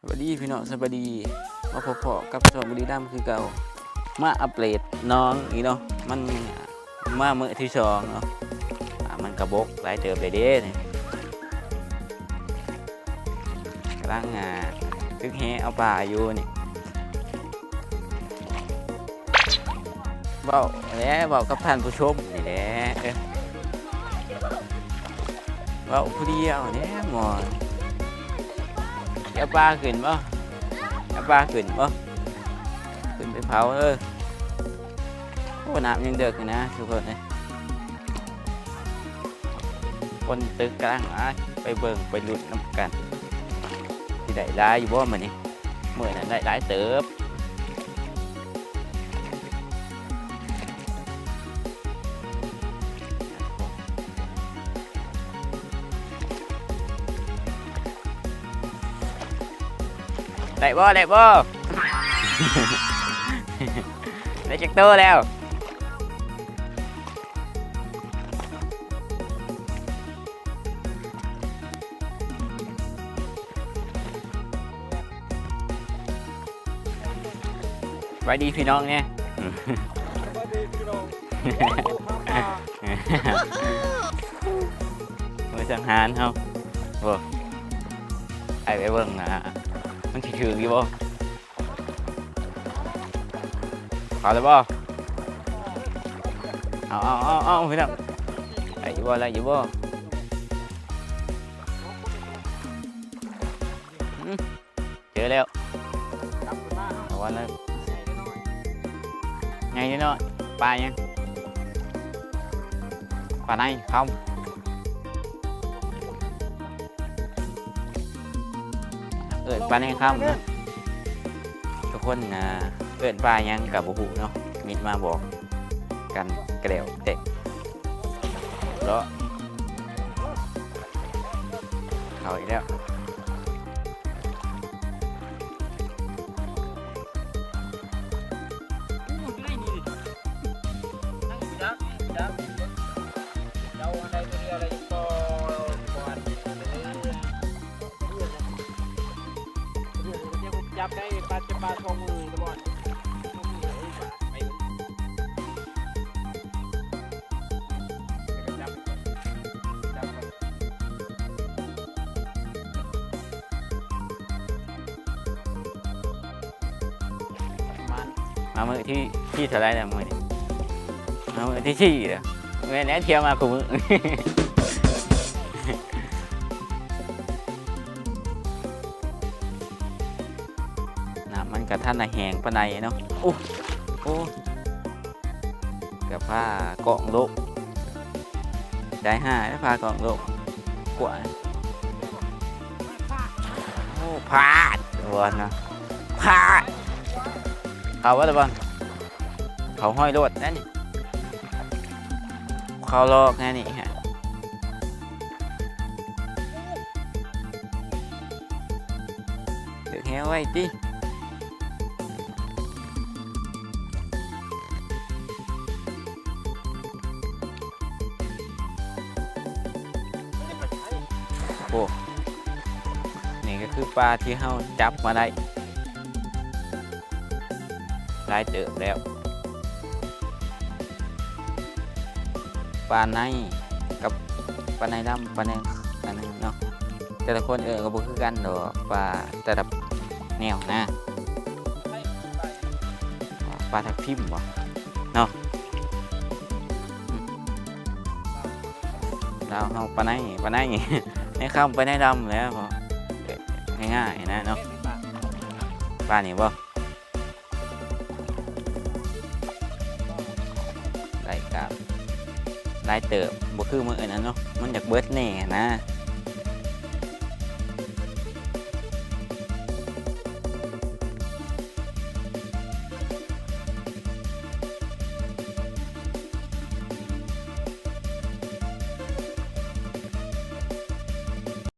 ສະບາຍດີພີ່ນ້ອງ ສະບາຍດີ ມາພົບພໍ້ກັບຊ່ອງບຸລີລຳຄືເກົ່າ ມາອັບເດດໜອງອີກເນາະ ມັນມາມື້ທີສອງເນາະ ອາ ມັນກະບົກຫຼາຍເຕີບເດ້ນີ້ ກຳລັງ ອາ ຕຶກແຫເອົາປາຢູ່ນີ້. ເວົ້າແຫຼະ ເວົ້າກັບທ່ານຜູ້ຊົມນີ້ແຫຼະ ເອີ ເວົ້າຜູ້ດຽວແຫຼະໝໍ ຊິເອົາປາຂຶ້ນບໍ່? ເອົາປາຂຶ້ນບໍ່? ຂຶ້ນໄປເຜົາເດີ. ໂອ້ ນ້ຳຍັງເດິກຢູ່ນະທຸກຄົນເອີຍ. ຄົນຕຶກກຳລັງຫຼາຍ ໄປເບິ່ງໄປລຸ້ນນຳກັນ ຊິໄດ້ຫຼາຍຢູ່ບໍ່ມື້ນີ້? ມື້ນັ້ນໄດ້ຫຼາຍເຕີບ. ໄດ້ບໍ່? ໄດ້ບໍ່? ໄດ້ຈັກໂຕແລ້ວ? ສະບາຍດີພີ່ນ້ອງແດ່. ສະບາຍດີພີ່ນ້ອງ. ມື້ສັງຫານເຮົາ ໂອ້ ໄປ ໄປເບິ່ງນະ ມັນຊິຖືກຢູ່ບໍ່? ເຂົ້າແລ້ວບໍ່? ເອົາ ເອົາ ເອົາ ເອົາ ພີ່ນ້ອງ ໄດ້ຢູ່ບໍ່? ໄດ້ຢູ່ບໍ່? ອືມ ເຈີແລ້ວ ລະວັງເດີ ໃຫຍ່ນ້ອຍ ປາຫຍັງ? ປາໄນຄຳ ເອີ້ນປາໄນຄຳນະ ທຸກຄົນນະ ເອີ້ນປາຫຍັງກະບໍ່ຮູ້ເນາະ ມິດມາບອກກັນກະແລ້ວແຕ່ ເລາະ ເຂົ້າອີກແລ້ວ. ຈັບໄດ້ປາ ຈັບປາສອງມື ສະບອນ ມາມື້ທີ ທີເທົ່າໃດແລ້ວມື້ນີ້? ມາມື້ທີສີ່ແລ້ວ ແມ່ນແລ້ວ ທ່ຽວມາຄູ່ມື້. ນ້ຳມັນກະທັນໄດ້ແຫ້ງປານໃດເນາະ. ໂອ້ ໂອ້ ກະພາກ້ອງລົງ ໄດ້ຫ້າແລ້ວ ພາກ້ອງລົງ ກວາ ໂອ້ ພາດ ບໍ່ນະ ພາດ ເຂົ້າບໍ່ລະບໍ່? ເຂົ້າຫ້ອຍໂລດແນ່ນີ້ ເຂົ້າລອກແນ່ນີ້ ຖືກແຫໄວ້ຕິ. ໂອ້ ນີ້ກະຄືປາທີ່ເຮົາຈັບມາໄດ້ ຫຼາຍເຕີບແລ້ວ ປາໄນກັບປາໄນດຳ ປາໄນອັນນັ້ນເນາະ ແຕ່ລະຄົນເອີ້ນກະບໍ່ຄືກັນດອກ ປາແຕ່ລະແນວນະ ປາທັບທິມບໍເນາະ ລາວເຮົາປາໄນ ປາໄນ ໄນຄຳ ປາໄນດຳແຫຼະ ງ່າຍໆນະເນາະ ປານີ້ບໍ. ໄດ້ກະຫຼາຍເຕີບ ບໍ່ຄືມື້ອື່ນນະເນາະ ມັນຢາກເບິດແນ່ຫັ້ນນະ